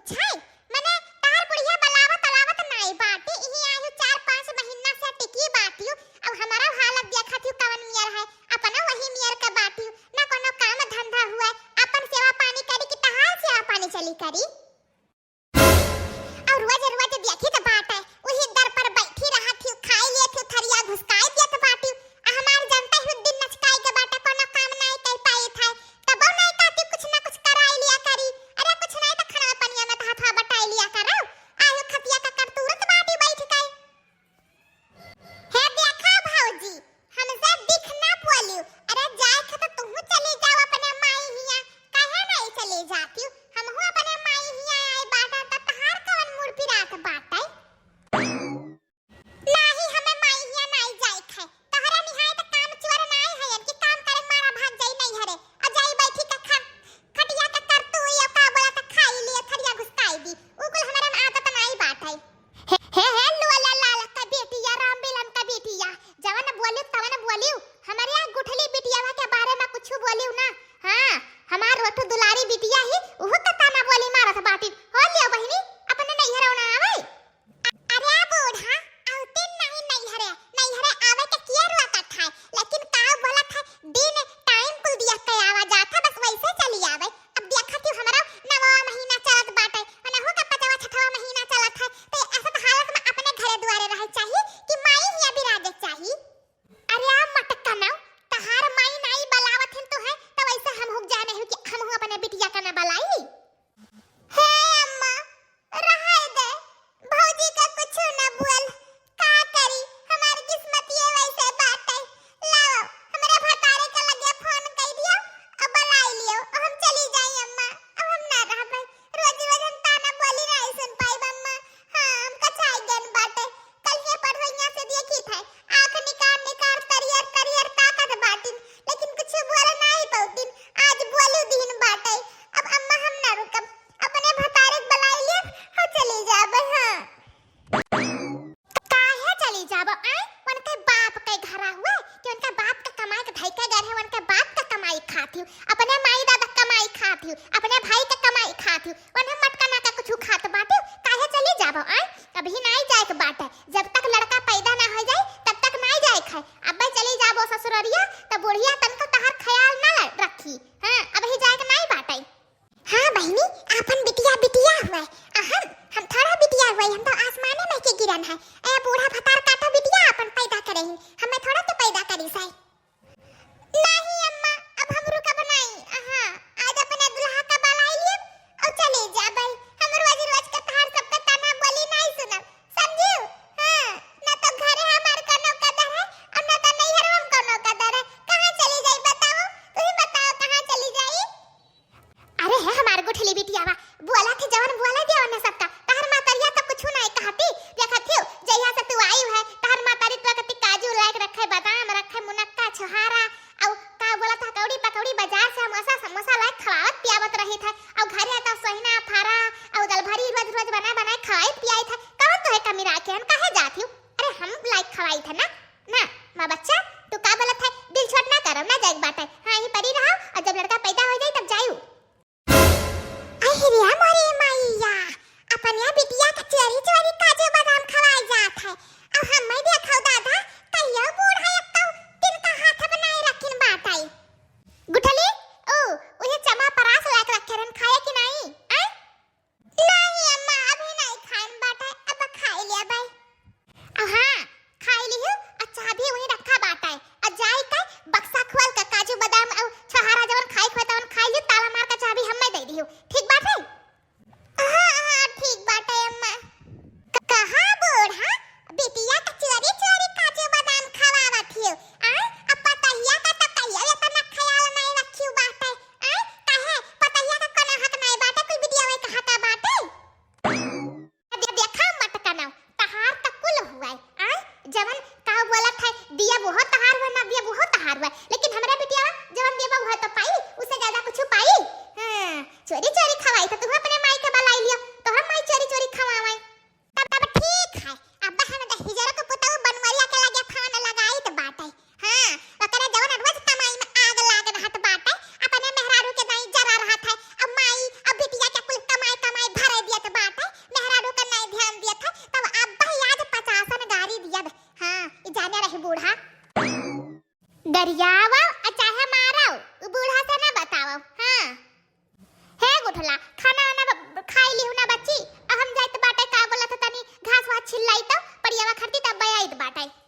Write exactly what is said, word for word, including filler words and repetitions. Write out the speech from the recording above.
छै, मने तहार बुढ़िया बलावत अलावत नाई बाटी, इही आयु चार पाँच महीना से टिकी बाटिउ। अब हमरउ हालत देखत हिउ कवन मियर है, अपनउ वही मियर के बाटिउ, ना कोनो काम धंधा हुए, अपन सेवा पानी करी कि तहार सेवा पानी चली करी। और रोज रोज देखी त बाटे, उही दर पर बैठी रहत हिउ, खाई लेत हिउ, थरिया घुसकाई देत बाटिउ। आ हमार जनता हिउ दिन नचकाई के बाटे, कोनो काम नाई कर पाई थाई, तबो नाई कहती कुछ ना कुछ कराई लिया करी। अरे कुछ नाई त खनवा पनिया में त हथवा बटाई लिया करो। आयु खतिया का करतूरत बाटी बैठ के। हे देखा भौजी, हमसे दिख ना बोलियो। अरे जाए थे तो तुहू चली जाओ अपने माई हिया, काहे नहीं चली जाती हो? हमहू अपने माई हिया आए बाटा, त तहार कवन मुड़ पिरात बाटे? नाही, हमें माई हिया नाही जाए खे। तहरा निहाय त काम चोर नाही है, इनकी काम करे मारा भाग जाई नहीं हरे। आ जाई बैठी के खा, खटिया के कर तू ये का बोला त खाई लिए, थरिया घुसकाई दी। उ कुल हमारे में आदत नाही बाटे। हे, हे, हे, लोला लाल का बेटिया, राम बिलन का बेटिया, जवन बोलिउ, तवन बोलिउ। हमरे यहाँ गुठली बिटियावा के बारे में कुछ बोलिउ ना। हाँ, हमार रोटू दुलारी बिटिया ही, उहू के ताना बोली मारत बाटिन। हो लियो बहिनी, अपने नैहर ना आवे। अरे बूढ़ा, औतिन नहीं नैहरे, नैहरे आवे के किया रुआ कथा है, लेकिन का बोलत है, दिन टाइम कुल दिया के आवा जात है, बस वैसे चली आवे। अब देखत ही हमरा नवा महीना चलत बाटे, मनहु का पचवा छठवा महीना चलत है, तो ये ऐसा हालत में अपने घरे दुआरे रहे चाहिए कि माई हिया बिराजे चाहिए। अरे आ मटकनौ, तहार माई नाई बलावत हिन तो है, तो वैसे हम हुक जाने हो कि हम हूँ अपने बिटिया का ना बलाई। हे अम्मा, रहाय दे, भौजी का कुछ न बोल, का करी, हमार किस्मत ये वैसे बाटे। लाओ, हमरे भतारे के लगे फोन कई दियो, अब बुलाई लियो, हम चली जाई अम्मा, अब हम ना रहबे। रोज रोज हम ताना बोली नहीं सुन पाई अम्मा, हाँ, हम कचाई गन बाटे। कल के पढ़वैया से देखी थे, आँख निकार निकार तरियर तरियर ताकत बाटिन, लेकिन कुछ बोल नहीं पौतिन। आज बोलू दिन बाटे, अब अम्मा हम ना रुकब, अपने भतारे के बुलाई लिए, हम चली जाबे। हाँ। काहे चली जाबो? आय, उनके बाप के घरा हुए कि उनके बाप के कमाई के धई के गए है, उनके बाप के कमाई खात हिउ, अपने माई दादा के कमाई खात हिउ, अपने भाई के कमाई खात हिउ, उन्हें मटकना के कुछ खात बाटिउ, काहे चली जाबो? आय, अभी नाई जाए के बाटे, जब तक लड़का पैदा ना हो जाए तब तक नाई जाए के है। अब चली जाबो ससुररिया त बुढ़िया तनको तहार ख्याल ना ल-, रखी। हाँ, अभी जाए के नाई बाटे। हाँ बहिनी, आपन बिटिया बिटिया हुए, आ हम, हम थोड़ा बिटिया हुए, हम तो आसमाने में के गिरन है। ए बूढ़ा भतार काटो बिटिया आपन पैदा करे ही, हमें थोड़ा तो पैदा करी साई। नहीं अम्मा, अब हम रुकब नहीं। हाँ, आज अपने दुल्हा का बलाई लिए और चले जाबे। हम रोज रोज के तहार सबका ताना बोली नहीं सुनब, समझियो? हाँ, ना तो घरे हमार कोनो कदर है और ना तो नैहर हम कोनो कदर है। कहाँ चली जाई बताओ? तू ही बताओ कहाँ चली जाई? अरे हे हमार गुठली बिटियावा, बोला थे जवन बोला दिया उन्हें सबका। तहर मातरिया तो कुछ नहीं कहती, देखत हियो, जहिया से तू आई है, तहर मातरी तो कति काजू लायक रखे, बादाम रखे, मुनक्का, छोहारा, अउ का बोला था, कौड़ी पकौड़ी बाजार से समोसा, समोसा लायक खवावत पियावत रही था, अउ घरे तो सोहिना, फारा, अउ दलभरी रोज रोज बना बनाए खवाई पियाई था। कौन तो है कमी राखे हन, काहे जात हियो? अरे हम लायक खवाई था ना, ना, माँ बच्चा, तू का बोलत है? दिल छोट ना करो, ना जाए के बाटे। हाँ, यहीं परी रहो, और जब लड़का पैदा हो जाए तब जायू। अहि रे मोरे मैया, अपन या बिटिया के चोरी चोरी काजू बादाम खवाए जात है। अब हम्मे देखो दादा, कहियो बूढ़ा एक तो तिनका हाथ बनाए रखिन बाटई। गुठली, ओ, उहे चमा परास लायक रखे रहन, खाए कि नाई? आय? नाई अम्मा, अभी नाई खाएन बाटई, अब खाई लिया बाई। अब हाँ, खाई लिहू, आ चाबी वहीं रखा बाटै। आ जाई का बक्सा खोल के काजू बादाम अउ छोहारा खियावो आ चाहे मारो, उ बूढ़ा से ना बतावो। हाँ। हे गुठला, खाना वाना ब-, ब-, खाई लिहू ना बच्ची? अब हम जाइत बाटे, का बोलत ह, तनी घास वास छिल लाई तो, परियावा खरती तब आइत बाटे।